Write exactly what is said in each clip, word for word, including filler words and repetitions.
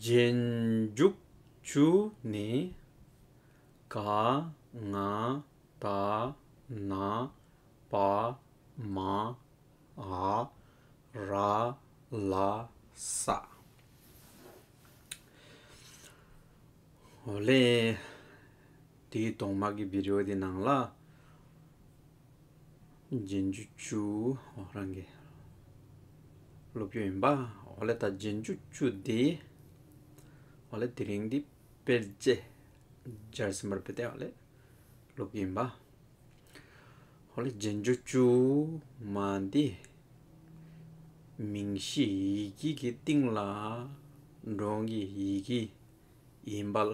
རྗེས་འཇུག་བཅུ་ནི། ག་ང་ད་ན་པ་མ་འ་ར་ལ་ས། འོ་ལེ། དེའི་ཐོག་མ་གི་བི་ཌི་ཨོ་དེ་ནང་ལ་རྗེས་འཇུག་བཅུ་འོ་རང་གི་སློབ་རྒྱུ་ཡིན་པ། འོ་ལེ་ད་རྗེས་འཇུག་བཅུ་དེ་འོ་ལེ་དེ་རིང་འདི་དཔེར་བརྗོད་སྦྱར་ཟིན་པར་བྱས་ཏེ་འོ་ལེ་སློབ་རྒྱུ་ཡིན་པ། འོ་ལེ་རྗེས་འཇུག་བཅུ་མ་འདི་མིང་གཞི་ཡི་གེ་གི་སྟེང་ལ་འགྲོ་མཁན་གྱི་ཡི་གེ་ཡིན་པ་ལ་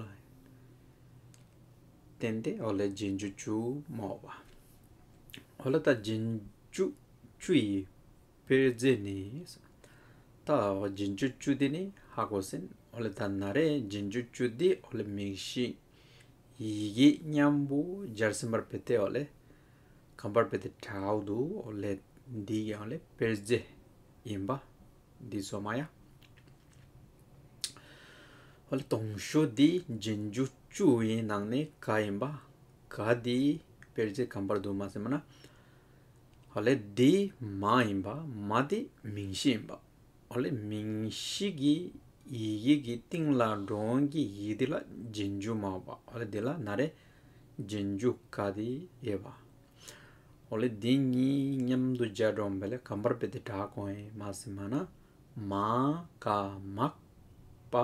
བརྟེན་ཏེ་འོ་ལེ་རྗེས་འཇུག་བཅུ་མ་འོ་བ། འོ་ལེ་ད་རྗེས་འཇུག་བཅུ་ཡི་དཔེར་བརྗོད་ནི། ད་རྗེས་འཇུག་བཅུ་དེ་ནི་ཧ་གོ་ཟིན། འོ་ལེ་ད་ན་རེ་རྗེས་འཇུག་བཅུ་དེ་འོ་ལེ་མིང་གཞི་ཡི་གེ་མཉམ་པོ་སྦྱར་ཟིན་པར་བྱས་ཏེ་འོ་ལེ་གམ་པར་བྱས་ཏེ་དྲག་འདུག། འོ་ལེ་འདི་གི་འོ་ལེ་དཔེར་བརྗོད་ཡིན་པ། འདི་སོ་མ་ཡ། འོ་ལེ་དང་ཤོས་འདི་རྗེས་འཇུག་བཅུ་ཡི་ནང་ནས་ག་ཡིན་པ། ག་འདི་དཔེར་བརྗོད་གམ་པར་འདུག་མ་ཟེར་མ་ན། འོ་ལེ་འདི་མ་ཡིན་པ། མ་འདི་མིང་གཞི་ཡིན་པ། འོ་ལེ་མིང་གཞི་གི་ཡི་གེ་གི་སྟེང་ལ་འགྲོ་མཁན་གྱི་ཡི་གེ་དེ་ལ་རྗེས་འཇུག་མ་འོ་བ། འོ་ལེ་འདི་ལ་ན་རེ་རྗེས་འཇུག་ག་འདི་ཡོད་པ། འོ་ལེ་འདི་གཉིས་མཉམ་དུ་སྦྱར་འགྲོ་བ་ལེ་གམ་པར་བྱས་ཏེ་དྲག་གོ་ཡིན་མ་ཟེར་མ་ན། མ་ག་མག་པ་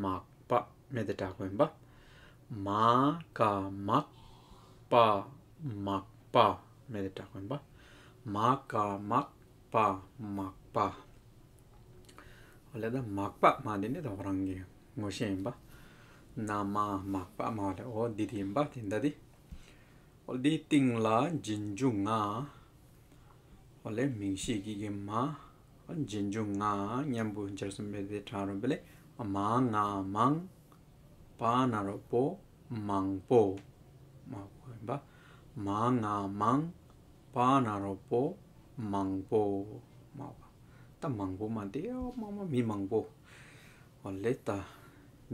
མག་པ་མེ་དེ་དྲག་གོ་ཡིན་པ། མ་ག་མག་པ་མག་པ་མེ་དེ་དྲག་གོ་ཡིན་པ། མ་ག་མག་པ་མག་པ། འོ་ལེ་ད་མག་པ་མ་འདི་ནི་ད་ཁོ་རང་གི་ངོ་ཤེས་ཡིན་པ། ན་མ་མག་པ་མ་འོ་ལེ་འོ་འདི་དེ་ཡིན་པ་དེ་འདྲ་དེ། འོ་ལེ་འདི་སྟེང་ལ་རྗེས་འཇུག་ང་། འོ་ལེ་མིང་གཞི་གི་གི་མ། རྗེས་འཇུག་ང་མཉམ་པོ་སྦྱར་ཟིན་པར་བྱས་ཏེ་དྲག་འགྲོ་བ་ལེ། མ་ང་མང་། པ་ན་རོ་པོ། མང་པོ། མ་འོ་ཡིན་པ། མ་ང་མང་། པ་ན་རོ་པོ། མང་པོ། མ་འོ་བ། ད་མང་པོ་མ་འདི་ཡ་མ་མ་མི་མང་པོ། འོ་ལེ་ད་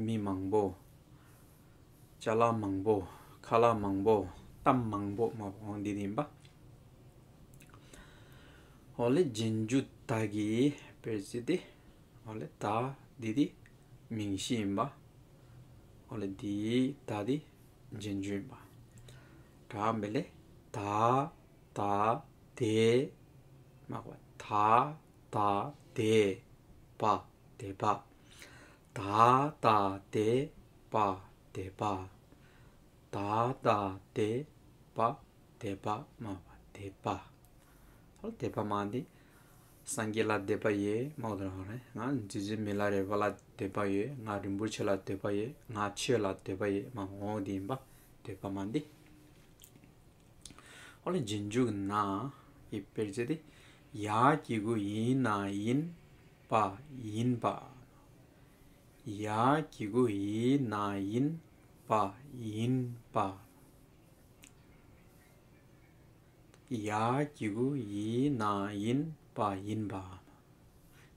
མི་མང་པོ། ཅ་ལག་མང་པོ། ཁ་ལག་མང་པོ། གཏམ་མང་པོ་མ་འོ་འདི་ཡིན་པ། འོ་ལེ་རྗེས་འཇུག་ད་གི་དཔེར་བརྗོད་དེ། འོ་ལེ་ད་འདི་དེ་མིང་གཞི་ཡིན་པ། འོ་ལེ་འདི་ད་དེ་རྗེས་འཇུག་ཡིན་པ། དྲག་མེ་ལེ་ད་ད་དེ་མ་གོ་ད་ད་དེ་པ་དེ་པ། ད་ད་དེ་པ་དེ་པ། ད་ད་དེ་པ་དེ་པ་མ་བ་དེ་པ། ཧོ་དེ་པ་མ་འདི་སངས་རྒྱས་ལ་དད་པ་ཡོད་མ་འོ་དོ་ར་ཧོ་རེ། ང་རྗེ་བཙུན་མི་ལ་རས་པ་ལ་དད་པ་ཡོད། ང་རིན་པོ་ཆེ་ལ་དད་པ་ཡོད། ང་ཆོས་ལ་དད་པ་ཡོད་མ་འོ་འདི་ཡིན་པ་དེ་པ་མ་འདི། ཨོ་ལེ་རྗེས་འཇུག་ན་ཡི་དཔེར་བརྗོད་དེ། ཡ་གི་གུ་ཡི་ན་ཡིན་པ་ཡིན་པ། ཡ་གི་གུ་ཡི་ན་ཡིན་པ་ཡིན་པ། ཡ་གི་གུ་ཡི་ན་ཡིན་པ་ཡིན་པ།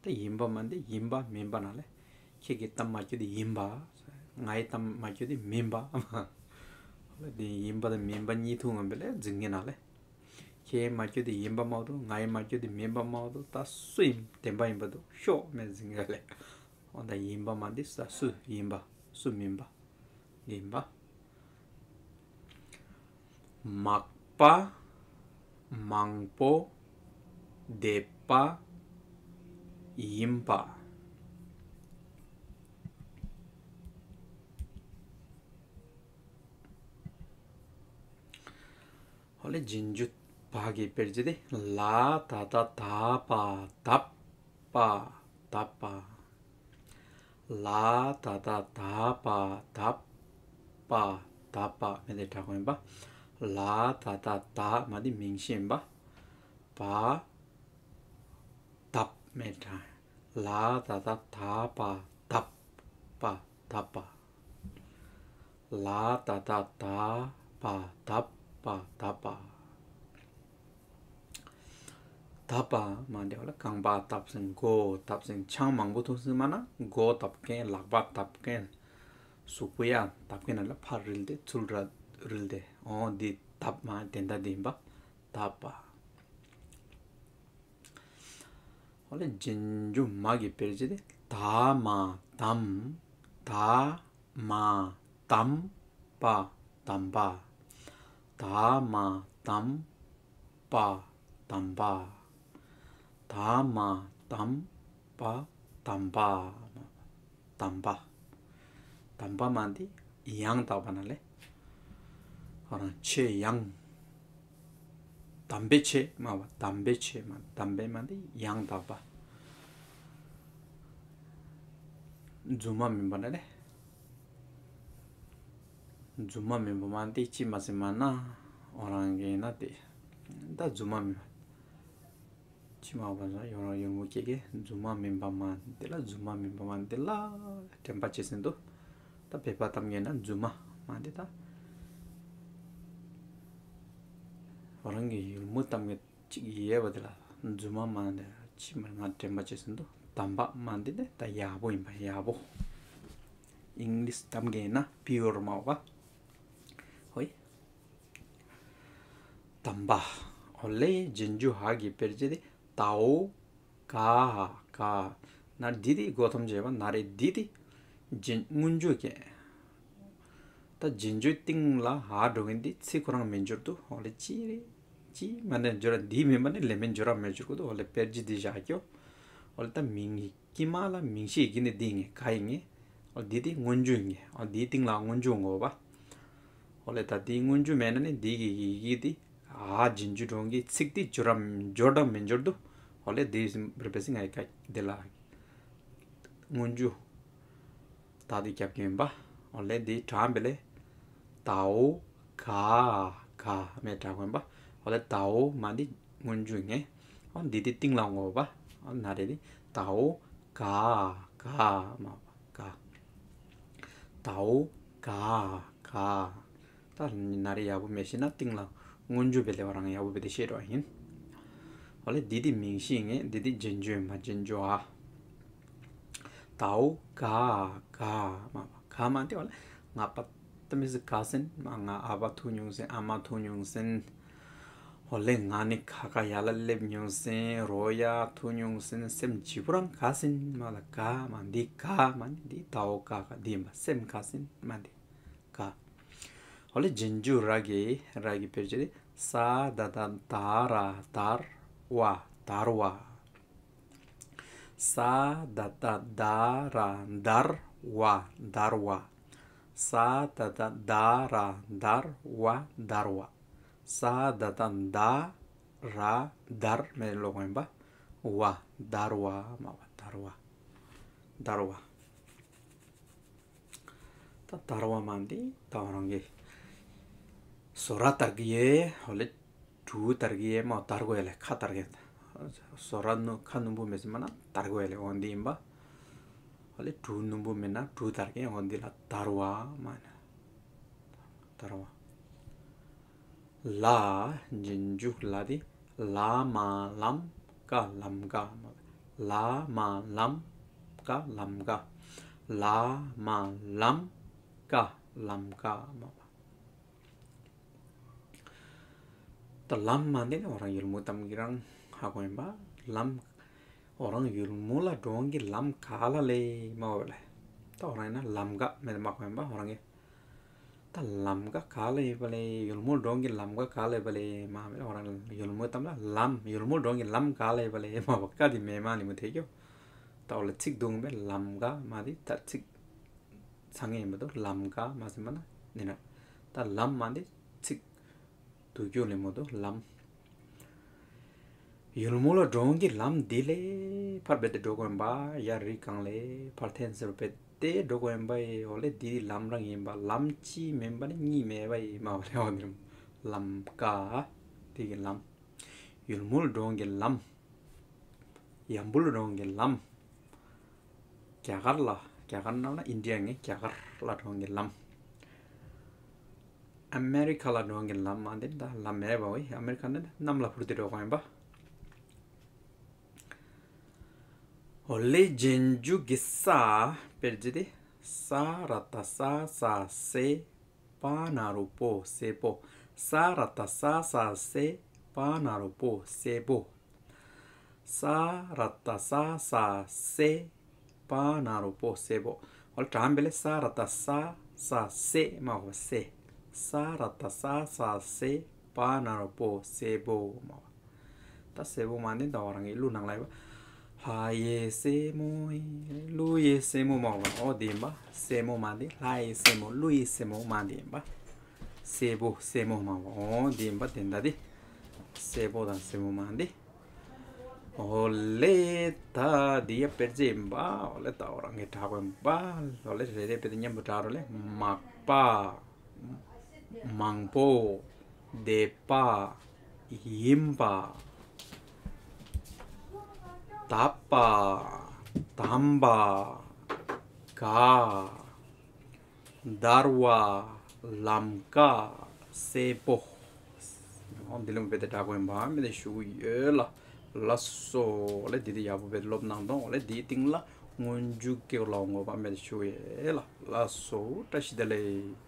ད་ཡིན་པ་མ་འདི་ཡིན་པ་མིན་པ་ན་ལེ། ཁྱེད་ཀྱི་གཏམ་མ་ཁྱོད་དེ་ཡིན་པ། ངའི་གཏམ་མ་ཁྱོད་དེ་མིན་པ། ཨོ་ལེ་དེ་ཡིན་པ་དང་མིན་པ་གཉིས་ཐུག་ངམ་པ་ལེ་རྫིག་ངེ་ན་ལེ། ཁྱེད་མ་ཁྱོད་དེ་ཡིན་པ་མ་འོ་དོ། ངའི་མ་ཁྱོད་དེ་མིན་པ་མ་འོ་དོ། ད་སུ་ཡིན་བདེན་པ་ཡིན་པ་འདུག་ཤོག་མེད་རྫིག་ངེ་ལེ། ཨོ་ད་ཡིན་པ་མ་འདི་ས་སུ་ཡིན་པ་སུ་མིན་པ་ཡིན་པ། མག་པ། མང་པོ། དེ་པ། ཡིན་པ། ཨོ་ལེ་རྗེས་འཇུག་པ། བ་གི་དཔེར་བརྗོད་དེ། ལ་ད་བཏགས་དཱ་བ་དབ་པ་དབ་པ། ལ་ད་བཏགས་དཱ་བ་དབ་པ་དབ་པ་མེ་དེ་དྲག་པོ་ཨིན་པ། ལ་ད་བཏགས་དཱ་མ་དེ་མིང་གཞི་ཨིན་པ། བ་དབ་མེ་དྲག། ལ་ད་བཏགས་དཱ་བ་དབ་པ་དབ་པ། ལ་ད་བཏགས་དཱ་བ་དབ་པ་དབ་པ། དབ་པ་མ་དེ་བ་ལ་རྐང་པ་བཏབ་ཟིན་མགོ་བཏབ་ཟིན་ཆང་མང་པོ་འཐུང་ཟིན་མ་ན་མགོ་བཏབ་མཁན་ལག་པ་བཏབ་མཁན་གཟུགས་པོ་ཡང་བཏབ་མཁན་ལ་ཕར་རིལ་ཏེ་ཚུར་ར་རིལ་ཏེ་འོ་དེ་དབ་མ་དེ་འདྲ་དེ་ཨིན་པ། དབ་པ། འོ་ལེ་རྗེས་འཇུག་མ་གི་དཔེར་བརྗོད་དེ། དཱ་མ་དམ། དཱ་མ་དམ་པ་དམ་པ། དཱ་མ་དམ་པ་དམ་པ། དཱ་མ་དམ་པ་དམ་པ། དམ་པ། དམ་པ་མ་དེ་ཡང་དག་པ་ན་ལེ། ཁོ་རང་ཆེས་ཡང་། དམ་པའི་ཆེད་མ་བ། དམ་པའི་ཆེད་མ། དམ་པའི་མ་དེ་ཡང་དག་པ། རྫུན་མ་མེན་པ་ན་ལེ། རྫུན་མ་མེན་པ་མ་དེ་ཅི་མ་ཟེར་མ་ན་འོ་རང་གི་ན་དེ། ད་རྫུན་མ་མེན་པ། ཅི་མ་བ་ན་ཡོང་རང་ཡོང་མུ་ཀེ་ཀེ་རྫུན་མ་མེན་པ་མ་དེ་ལ། རྫུན་མ་མེན་པ་མ་དེ་ལ་དྲན་པ་བྱེད་ཟིན་དུ། ད་བོད་པ་གཏམ་གྱི་ན་རྫུན་མ་མ་དེ་ད། འོ་རང་གི་ཡུལ་མུ་གཏམ་གྱི་ཅིག་ཡོད་པ་དེ་ལ་རྫུན་མ་མ་དེ་ཅི་མ་ང་དྲན་པ་བྱེད་ཟིན་དུ། དམ་པ་མ་དེ་དེ་ད་ཡག་པོ་ཨིན་པ། ཡག་པོ། ཨིང་ལིཤ་གཏམ་གྱི་ན་པིའུར་མ་བ། ཧོའི། དམ་པ། འོ་ལེ་རྗེས་འཇུག་འ་གི་དཔེར་བརྗོད་དེ། དའོ་ག་ག། ན་དེ་དེ་གོ་ཐོམ་བྱེད་པ་ན་རེ་དེ་དེ་རྗེས་སྔོན་འཇུག་གི། ད་རྗེས་འཇུག་སྟེང་ལ་འ་འགྲོ་མཁན་དེ་ཚིག་ཁོ་རང་མི་འགྱུར་དུ། འོ་ལེ་ཅི་རེ་ཅི་མ་ནེ་འགྱུར་ར་དེ་མེན་པ་ནི་ལེ་མེན་འགྱུར་ར་མི་འགྱུར་གོ་དུ། འོ་ལེ་དཔེར་བརྗོད་དེ་བཞག་ཀྱོ། འོ་ལེ་ད་མིང་གི་དཀྱིལ་མ་ལ་མིང་གཞི་ཡི་གེ་ནི་དེ་ཨིན་ག་ཨིན། འོ་དེ་དེ་སྔོན་འཇུག་ཨིན། འོ་དེ་སྟེང་ལ་སྔོན་འཇུག་འོང་བ། འོ་ལེ་ད་དེ་སྔོན་འཇུག་མེད་ན་ནི་དེ་གི་ཡི་གེ་དེ་འ་རྗེས་འཇུག་འགྲོ་མཁན་གྱི་ཚིག་དེ་འགྱུར་ར་འགྱུར་ར་མི་འགྱུར་དུ། འོ་ལེ་དེ་རེ་བེ་སི་ང་ཡི་ཀ་དེ་ལ་སྔོན་འཇུག་ད་དེ་རྒྱབ་ཀྱི་ཨིན་པ། འོ་ལེ་དེ་དྲང་བེ་ལེ། དའོ་ག་ག་མེ་དྲག་གོ་ཨིན་པ། འོ་ལེ་དའོ་མ་དེ་སྔོན་འཇུག་ཨིན། འོ་དེ་དེ་སྟེང་ལ་འོང་བ། འོ་ན་རེ་དེ་དའོ་ག་ག་མ་བ་ག། དའོ་ག་ག། ད་ན་རེ་ཡག་པོ་མེ་ཤེས་ན་སྟེང་ལ་སྔོན་འཇུག་བེ་ལེ་བ་རང་ཡག་པོ་བེ་དེ་ཤེས་རོགས་ཨིན། འོ་ལེ་དེ་དེ་མིང་གཞི་ཨིན། དེ་དེ་རྗེས་འཇུག་མ་རྗེས་འཇུག་འ། དའོ་ག་ག་མ་བ་ག་མ་དེ་འོ་ལེ་ང་པ་ད་མི་ཟི་ག་ཟིན་མ། ང་ཨ་བ་ཐུག་མྱོང་ཟིན། ཨ་མ་ཐུག་མྱོང་ཟིན། འོ་ལེ་ང་ནི་ཁ་ཁ་ཡ་ལ་ལེབ་མྱོང་ཟིན། རོ་ཡ་ཐུག་མྱོང་ཟིན། སེམས་ཅི་བུ་རང་ག་ཟིན་མ་ལ་ག་མ་དེ་ག་མ་ནི་དེ་དའོ་ག་ག་དེ་ཨིན་པ། སེམས་ག་ཟིན་མ་དེ་ག། འོ་ལེ་རྗེས་འཇུག་ར་གི་ར་གི་དཔེར་བརྗོད་དེ། ས་ད་བཏགས་དྷ་ར་དར་བ་དར་བ། ས་ད་བཏགས་དྷ་ར་དར་བ་དར་བ། ས་ད་བཏགས་དྷ་ར་དར་བ་དར་བ། ས་ད་བཏགས་དྷ་ར་དར་མེ་ལོག་ཨིན་པ། བ་དར་བ་མ་བ་དར་བ་དར་བ། ད་དར་བ་མ་དེ་ད་འོ་རང་གི་སོ་ར་དར་གི་ཡོད། འོ་ལེ་གྲུ་དར་གི་ཡོད་མ་དར་གོ་ཡ་ལེ་ཁ་དར་གི་ཡོད། སོ་ར་ནུ་ཁ་ནུ་བུ་མེ་ཟེར་མ་ན་དར་གོ་ཡ་ལེ་འོ་དེ་ཨིན་པ། འོ་ལེ་གྲུ་ནུ་བུ་མེ་ན་གྲུ་དར་གི་འོ་དེ་ལ་དར་བ་མ་ན་དར་བ། ལ་རྗེས་འཇུག་ལ་དེ་ལ་མ་ལམ་ཀ་ལམ་ཀ་མ། ལ་མ་ལམ་ཀ་ལམ་ཀ། ལ་མ་ལམ་ཀ་ལམ་ཀ་མ། ད་ལམ་མ་དེ་ནི་འོ་རང་ཡུལ་མུ་གཏམ་གྱི་རང་ཧ་གོ་ཨིན་པ། ལམ་འོ་རང་ཡུལ་མུ་ལ་འགྲོ་མཁན་གྱི་ལམ་ག་ལ་ལེ་མ་བ་ལེ། ད་འོ་རང་ཨིན་ན་ལམ་ཀ་མེ་མ་གོ་ཨིན་པ་འོ་རང་གི། ད་ལམ་ཀ་ག་ལ་ཡོད་པ་ལེ། ཡུལ་མུ་འགྲོ་མཁན་གྱི་ལམ་ཀ་ག་ལ་ཡོད་པ་ལེ་མ་བ་ལེ། འོ་རང་ཡུལ་མུ་གཏམ་ལ་ལམ་ཡུལ་མུ་འགྲོ་མཁན་གྱི་ལམ་ག་ལ་ཡོད་པ་ལེ་མ་བ་ཀ་དེ་མེ་མ་ལེ་མུ་ཐེ་ཀྱོ། ད་འོ་ལེ་ཚིག་དུང་བེ་ལམ་ཀ་མ་དེ་ད་ཚིག་ཚང་ངེ་མ་དུ་ལམ་ཀ་མ་ཟེར་མ་ན་ནི་ན། ད་ལམ་མ་དེ་ཚིག་དུ་ཀྱོ་ལེ་མ་དུ་ལམ། ཡུལ་མུ་ལ་འགྲོ་མཁན་གྱི་ལམ་འདི་ལས་ཕར་བེད་དེ་འགྲོ་དགོས་ཡིན་པ། ཡར་རི་སྒང་ལས་ཕར་འཐེན་ཟེར་བེད་དེ་འགྲོ་དགོས་ཡིན་པ་ཡི། འོ་ལེ་འདི་ལམ་རང་ཡིན་པ། ལམ་གཅིག་མེན་པ་ནི་གཉིས་མེད་པ་ཡི་མ་པ་ལེ། འོ་འདི་ལམ་ཀ་འདི་གི་ལམ། ཡུལ་མུ་ལ་འགྲོ་མཁན་གྱི་ལམ། ཡམ་བུ་ལ་འགྲོ་མཁན་གྱི་ལམ། རྒྱ་གར་ལ། རྒྱ་གར་ནང་ལ་ཨིན་ཌི་ཡ་ངེ་རྒྱ་གར་ལ་འགྲོ་མཁན་གྱི་ལམ། ཨ་མེ་རི་ཁ་ལ་འགྲོ་མཁན་གྱི་ལམ་མ་འདི་ད་ལམ་མེད་པ་བོ་ཡི། ཨ་མེ་རི་ཁ་འདི་གནམ་ལ་འཕུར་ཏེ་འགྲོ་དགོས་ཡིན་པ། འོ་ལེ་རྗེས་འཇུག་གི་ས་དཔེར་བརྗོད་དེ། ས་ར་བཏགས་སྲ་ས་སྲེ། པ་ན་རོ་པོ་སྲེ་པོ། ས་ར་བཏགས་སྲ་ས་སྲེ། པ་ན་རོ་པོ་སྲེ་པོ། ས་ར་བཏགས་སྲ་ས་སྲེ། པ་ན་རོ་པོ་སྲེ་པོ། འོ་ལེ་དྲང་བེ་ལེ་ས་ར་བཏགས་སྲ་ས་སྲེ་མ་གོ་སྲེ། ས་ར་བཏགས་སྲ་ས་སྲེ། པ་ན་རོ་པོ་སྲེ་པོ་མ་གོ། ད་སྲེ་པོ་མ་འདི་ད་འོ་རང་གི་གླུ་ནང་ལ་ཡོད་པ། ལྷ་ཡི་སྲེ་མོ་ཡི་ཀླུ་ཡི་སྲེ་མོ་མ་གོ་འོ་འདི་ཡིན་པ། སྲེ་མོ་མ་འདི་ལྷ་ཡི་སྲེ་མོ་ཀླུ་ཡི་སྲེ་མོ་མ་འདི་ཡིན་པ། སྲེ་པོ་སྲེ་མོ་མ་གོ་འོ་འདི་ཡིན་པ། དེ་འདྲ་འདི་སྲེ་པོ་དང་སྲེ་མོ་མ་འདི། འོ་ལེ་ད་འདི་ཡ་དཔེར་བརྗོད་ཡིན་པ། འོ་ལེ་ད་འོ་རང་གི་དྲག་པོ་ཡིན་པ། འོ་ལེ་རེ་རེ་བེད་དེ་མཉམ་པོ་དྲག་རོགས་ལེ། མག་པ། མང་པོ། དད་པ། ཡིན་པ། དད་པ། དམ་པ། དགའ། དར་བ། ལམ་ཀ། སྲེ་པོ། འོ་འདི་ལུ་བེད་དེ་དྲག་པོ་ཡིན་པ་མེད་དེ་ཞུ་གི་ཡོད་ལ། ལགས་སོ། འོ་ལེ་འདི་དེ་ཡག་པོ་བེད་དེ་ལོབ་གནང་དོ། འོ་ལེ་འདིའི་སྟེང་ལ་སྔོན་འཇུག་གི་ལོ་ངོ་བ་མེད་དེ་ཞུ་གི་ཡོད་ལ། ལགས་སོ། བཀྲ་ཤིས་བདེ་ལེགས།